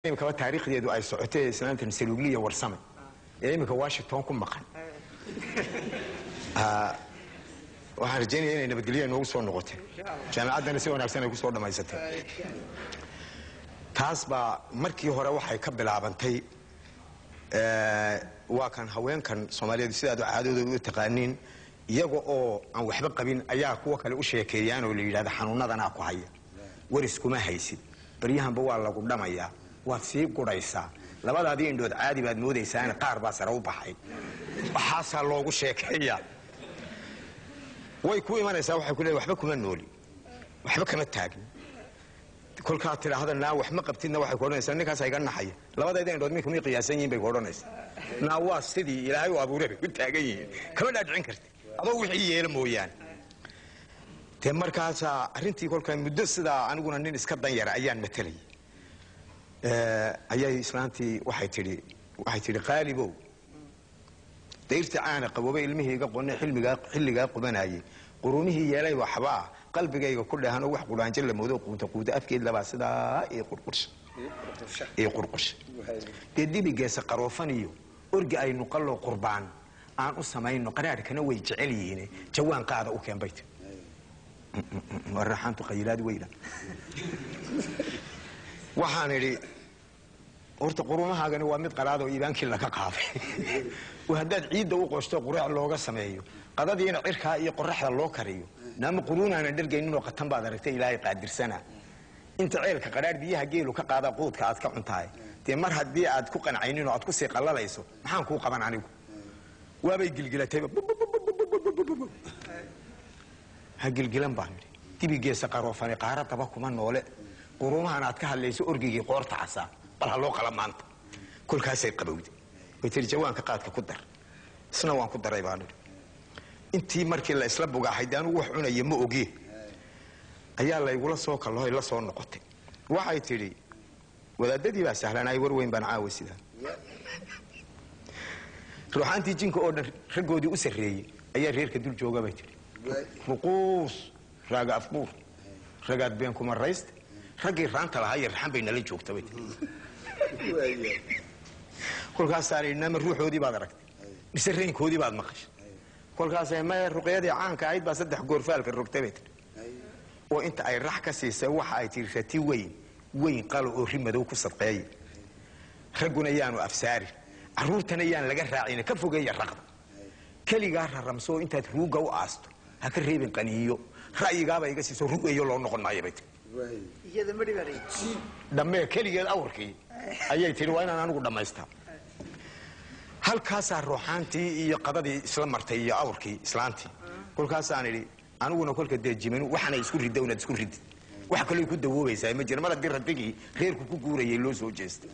Imikaba taariikhdeedu ay socotay islaantan Saluugliya Warsame ee iminka Washington ku maqan. Waxaan rajaynaya inay nabadgelyo inoogu soo noqotay, jaamicaddana si wanaagsan ay kusoo dhammaysatay. Taas baa markii hore waxay ka bilaabantay waa kan haweenkan Soomaaliyeed sidaad caadadooda u taqaaniin, iyaga oo aan waxba qabin ayaa kuwa kale u sheekeeyaan oo la yidhahda xanuunadanaa ku haya, waris kuma haysid, baryahanba waa lagu dhamayaa, waad sii gudhaysaa, labadaadii indhood caadi baad moodaysaana qaar baa sare u baxay, waxaasaa loogu sheekeeyaa. Way ku imanaysaa, waxay ku leedahay waxba kuma nooli, waxba kama taagin. Kolkaad tidhaahda naa wax ma qabtidna, waxay ku odhanaysaa ninkaas iga naxaya, labadayda indhood minka may qiyaasan yihiin bay ku odhanaysaa. Naa waa sidii Ilaahay u abuuray bay ku taagan yihiin, kama dhaadhicin karti adoo wixii yeela mooyaane. Dee markaasaa arrintii kolkaa muddo sidaa aniguna nin iska danyara ayaan matalayay, ayay islaantii waxay tidhi qaalibow dayrta caana qabooba ilmihii iga qone xilmigaa xilligaa qubanayay qurumihii yeelay waxbaa qalbigayga ku dheehanoo wax qudhaanjo la moodo quuta quuta afkeed labaa sidaa ii qurqursha ii qurqursha. Dee dibigeesa qaroofan iyo orgi aynu qalloo qurbaan aan u samayno, qaraadhkana way jecel yihiin, jawaan qaada u keen bay tiri. Waraxaantu qayilaad weyna. Waxaan idhi horta qurumahaagani waa mid qaraad oo iibaankii laga qaaday, oo haddaad ciidda u qoshto qureec looga sameeyo, qadadiina cirkaa iyo qoraxda loo kariyo, naama quruunaanan dhargayninoo qatan baad aragtay. Ilaahay qaadirsanaa inta ceelka qadhaadh biyaha geelu ka qaada quudka aad ka cuntahay. Dee mar haddii aad ku qancaynin oo aad kusii qallalayso, maxaan kuu qaban anigu? Waabay gilgilatayba. Ha gilgilan baan idhi, dibigeesa qaroofani qaaradaba kuma noole, qurumahan aad ka hadlayso orgigii qoorta casaa bal ha loo qala maanta. Kolkaasay qabowday, way tiri jawaanka qaadka ku dar, isna waan ku daray baan idhi. Intii markii la isla bugaaxay, dee anugu wax cunaya ma ogi, ayaa laygula soo kallahoy la soo noqotay. Waxay tidhi wadaadadii baa sahlanaay, war weyn baan caawa sidaa. Ruuxaantii jinka oo dhan raggoodii u sarreeyey ayaa reerka dul jooga bay tidhi, ruquus raaga afbuur ragaad been kuma rayste, raggii raanta lahaa iyo raxan bay nala joogta bay tidhi. Kolkaasaan idhi nama ruuxoodii baad aragtay mise raynkoodii baad maqashay? Kolkaasay maya, ruqyadii caanka ahayd baa saddex goorfaalka rogtay bay tidhi, oo inta ay rax ka siisay waxa ay tihi rati weyn weyn qalo oo ri madow ku sadqeeya, ragguna yaanu afsaarin, carruurtana yaan laga raacin, ka fogeeya raqda, keligaa raramsoo intaad ruugga u aasto ha ka reebin qaniiyo. Ra'yigaaba iga siiso rugeeyo loo noqon maayo bay tihi. Iyada ma dhibanay. Dhammee keligeed awrkii ayay tihi waa inaan anigu dhammaystaa. Halkaasaa ruuxaantii iyo qadadii isla martay iyo awrkii islaantii. Kolkaasaan idhi aniguna kolka dee jimanu waxaanay isku ridda inaad isku ridid, wax kaloo ku dawoobaysaa ma jira mar haddii radigii reerku ku guurayay loo soo jeestay.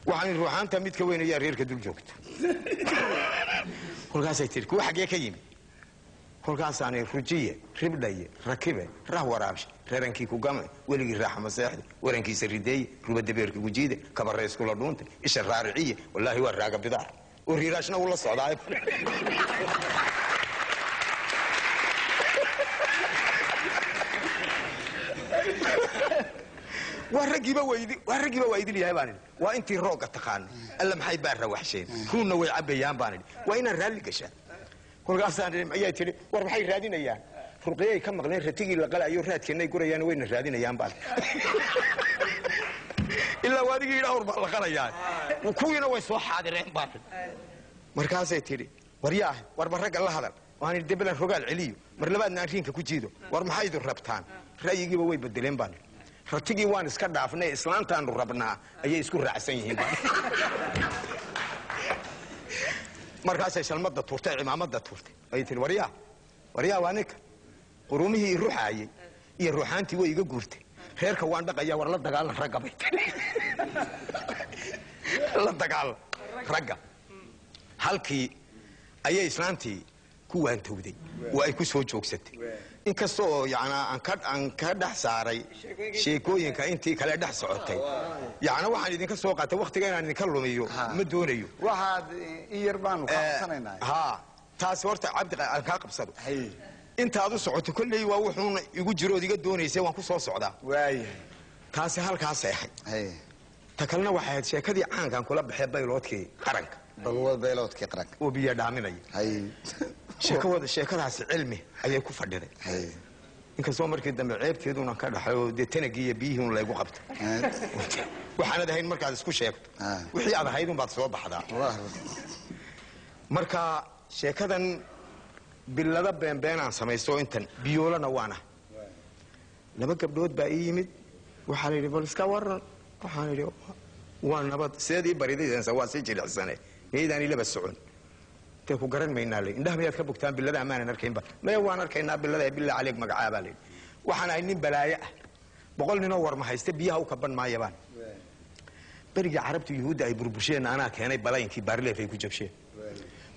Waxaan idhi ruuxaanta mid ka weyn ayaa reerka dul joogta. Kolkaasay tihi kuwa xaggee ka yimid? Kolkaasaan idhi rujiye ribdhaye rakibe rah waraabshe rarankii kugame weligii raaxa maseexde warankiisa rideeye rubadabeerka gujiide kabare iskula dhuunta isha raariciye, wallaahi waa raaga bidaar oo riiraashna uu la socdaa. Waa raggiiba waydi, waa raggiiba waa idil yahay baan idhi, waa intii roogga taqaana alla maxay baa rawaxsheen, ruunna way cabbayaan baan idhi, waa inaan raalli gashaa. Kolkaasaan idhi ayay tidhi war maxay raadinayaan? Ruqyay ka maqleen ratigii la qalayo raadkeennay gurayaan, wayna raadinayaan baan ilaa waadigii yidhi awr baa la qalayaa, kuwiina way soo xaadireen baan idhi. Markaasay tidhi war yaah, warba ragga la hadal. Waan idhi debelan rogaal celiyo mar labaadna aan riinka ku jiido, war maxaydu rabtaan? Ra'yigiiba way bedeleen baan idhi, ratigii waan iska dhaafnay, islaantaanu rabnaa ayay isku raacsan yihiin. Markaasay shalmada tuurtay, cimaamada tuurtay, ayay tihi waryaa waryaa, waa ninka qurumihii i ruxaayey iyo ruuxaantii way iga guurtay, reerka waan dhaqayaa, war la dagaalan ragga bay tihi, la dagaalan ragga. Halkii ayay islaantii ku waantowday oo ay ku soo joogsatay, inkasta oo yanaa aan ka dhex saaray sheekooyinka intii kale dhex socotay. Yacna waxaan idinka soo qaatay waktiga inaan idinka lumiyo ma doonayo. Waxaad in yar baanu ka codsanaynaa. Ha, taasi horta Cabdi aan kaa qabsado intaad u socoto kolley waa wuxuuna igu jiro ood iga doonaysay, waan ku soo socdaa. Waayahay. Taasi halkaasay ahayd. Haye. Ta kalena waxay ahayd sheekadii caankan kula baxee bayloodkii qaranka. Balwad bayloodkii qaranka oo biyo dhaaminaya. Sheekawada sheekadaasi cilmi ayay ku fadhiday. Inkastoo markii dambe ceebteeduna ka dhaxay oo dee tanagii iyo biyihii un laygu qabtay. Waxaanad ahayn markaad isku sheegto, wixii aad ahayd unbaad soo baxdaa. Marka sheekadan bilada beenbeenaan samaysto intan biyoolana waana. Laba gabdhood baa ii yimid, waxaa la yidhi bal iska waran. Waxaan idhi waa nabad, sideed ii baridaysansa waa sii jilicsane, miyaydaan ilaba socon? Intay ku garan maynaa lay, indhaha miyaad ka bogtaan bilada amaanan arkaynba? Maya, waan arkaynaa bilada, bilaa caleeg magacaabaa layidhi. Waxaan ahay nin balaayo ah, 100 ninoo warma haysta biyaha u kaban maayabaan. Berigii carabtu yuhuudda ay burbursheen anaa keenay balaynkii baarleef ay ku jabsheen.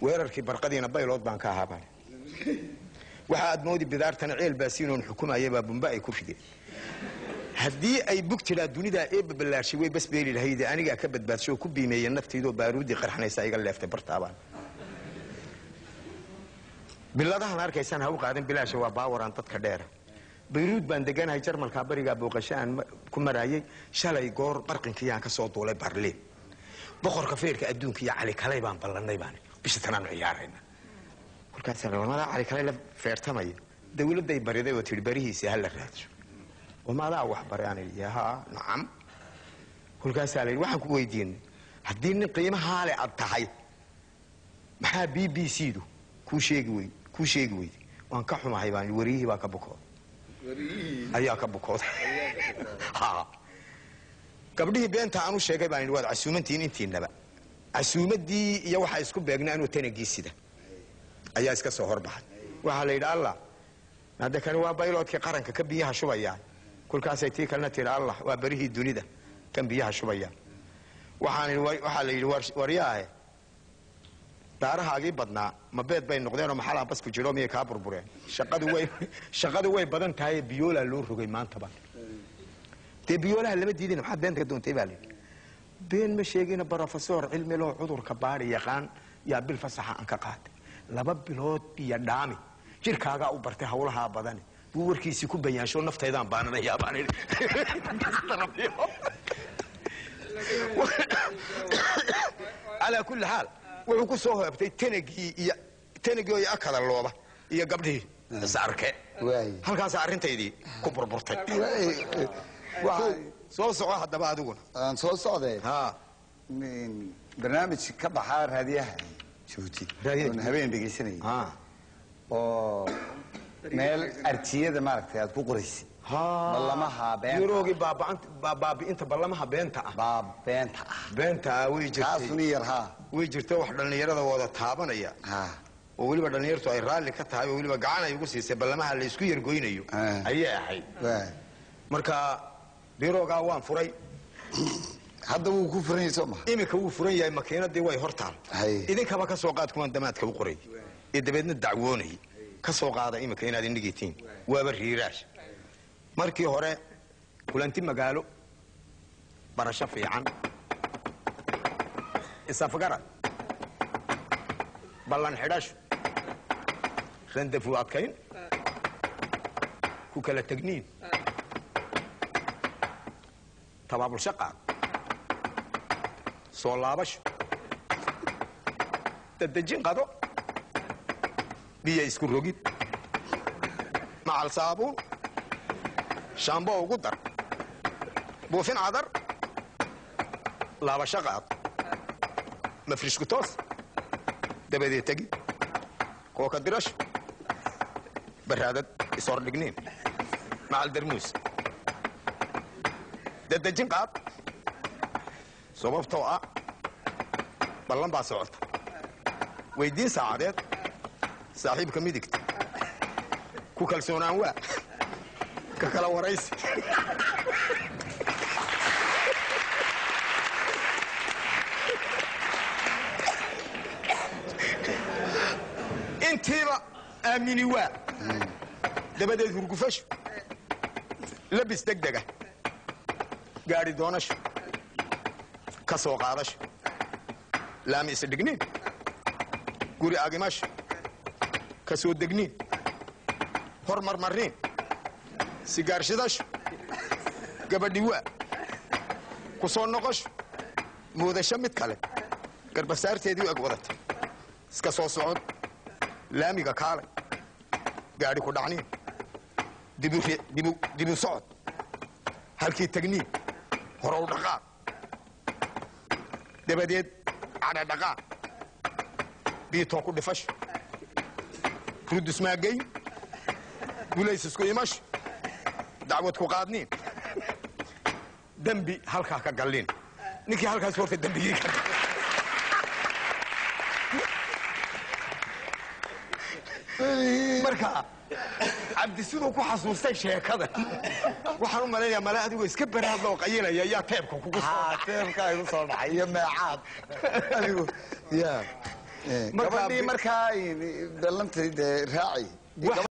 Weerarkii barqadiina baylood baan ka ahaa baan. Waxa aad moodi bidaartana ceel baasiinoon xukumayay baa bumba ay ku rideen. Haddii ay bug tidhaa dunidaa ee babalaashay way bas beeli lahayde, anigaa ka badbaadshay oo ku biimeeya naftaydoo baaruuddii qarxanaysa iga leeftay bartaabaan. Biladahan arkaysaan ha u qaadan bilaasha, waa baawaraan dadka dheera. Bayruud baan deganahay, Jarmalkaa barigaa booqasho aan ku maraayay. Shalay goor barqinkiyaan ka soo duulay Barliin. Boqorka feerka adduunka iyo Cali Kalay baan ballannay, baan bisha tanaanu ciyaarayna. Kolkaas lamadaa Cali Kalay la feertamaya dawladday bariday oo tidhi barihiisii ha la raadsho. Wamaadaa wax baray? Aan idhi haa, nacam. Kolkaasaa la yidhi waxaan ku weydiinay, haddii nin qiimahaa le aad tahay, maxaa BBC du kuu sheegi wey kuu sheegi weyday? Waan ka xumahay baan, wariyihii baa ka bukooday, ayaa ka bukooday. Ha, gabdhihii beenta aan u sheegay baan idhi waad casuumantihiin intiinaba. Casuumaddii iyo waxaa isku beegnay anuu tanagii sida ayaa iska soo horbaxay. Waxaa la yidhi allah, hadda kani waa bayloodkii qaranka ka biyaha shubayaa. Kolkaasay tii kalena tidhi allah, waa barihii dunida kan biyaha shubaya. Waxaan waxaa la yidhi waryaahe, daarahaagii badnaa ma beed bay noqdeenoo maxalaa basku jiro, miyay kaa burbureen? Shaqadu way badan tahay, biyoolaa loo rogay maantaba. Dee biyoolaha lama diidin, maxaad beenta ka doontay baa layidhi. Been ma sheegina, brofesor cilmi loo cudurka baari yaqaan yaa bil fasaxa aan ka qaatay, 2 bilood biyo dhaami jirkaagaa u bartay hawlahaa badani buu warkiisii ku bayaansho naftaydaan baananayaa baan idhi. Calaa kulli xaal wuxuu ku soo hoobtay tanagii iyo tanagii oo akada looba iyo gabdhihii is arke. Halkaasaa arrintaydii ku burburtay. Soo soco haddaba adiguna. Aan soo socday. Ha. Barnaamij ka baxaa raadiyaha Jabuuti oon habeen dhegaysanayay oo meel arjiyada maaragtay aad ku qoraysay ballamaha beenta. Yuroogii baabi'inta ballamaha beenta ah. Baa beenta ah. Beenta ah way jirtay. Kaasuna yar haa. Way jirtay, wax dhallinyarada wada taabanaya oo weliba dhallinyartu ay raalli ka tahay oo weliba gacan ay ugu siisay ballamaha la isku yargoynayo ayay ahayd. Marka biroogaa waan furay. Hadda wuu ku furan yahay soo maha? Iminka wuu furan yahay, makiinadii way hortaal. Idinkaba ka soo qaad kuwaan damaadka u qoray ee dabeedna dacwoonayay, ka soo qaada iminka inaad indhigitiin waaba riiraash. Markii hore kulanti magaalo, barasho fiican, isafgarad, ballan xidhasho, randafu adkayn, ku kala tegniin, tabaabulsho qaad, soo laabasho, dadejin qado, biyo isku rogid, macal saabuun, shaambo ugu dar, buufin cadar, laabasho qaad, mafrishku toos, dabadeed tegi, kooka dirasho, baraadad ishordhigniin, macal darmuus, dadejin qaad, sababtoo ah ballan baa socota, weydiin saacadeed, saaxiibka midigta ku kalsoonaan, waa ka kala waraysi. Intiiba aamini waa, dabadeed hurgufasho, labis degdega, gaadhi doonasho, ka soo qaadasho, laami isdhigniin, guri agimasho, ka soo degniin, hormarmarniin, sigaarshidasho, gabadhi waa Ku soo noqosho, muudasho mid kale, garbasaarteedii u eg wadata, iska soo socod, laamiga kaalay, gaadhi ku dhacniin, dibu socod, halkii tagniin, horow dhaqaaq, dabadeed cadha dhaqaaq, biitoo ku dhifasho, rudusmaagayn, gulays isku imasho, dacwad ku qaadniin, dembi halkaa ka galliin. Ninkii halkaas horta dembigii ka marka Cabdi siduu ku xasuustay sheekada, waxaan u malaynayaa mala adigoo iska baraadloo qayilaya yaa teebka kugu soo Teebka igu soo dhacay iyo meecaad adigu ya gabadhii markaa ballantay dee raaci.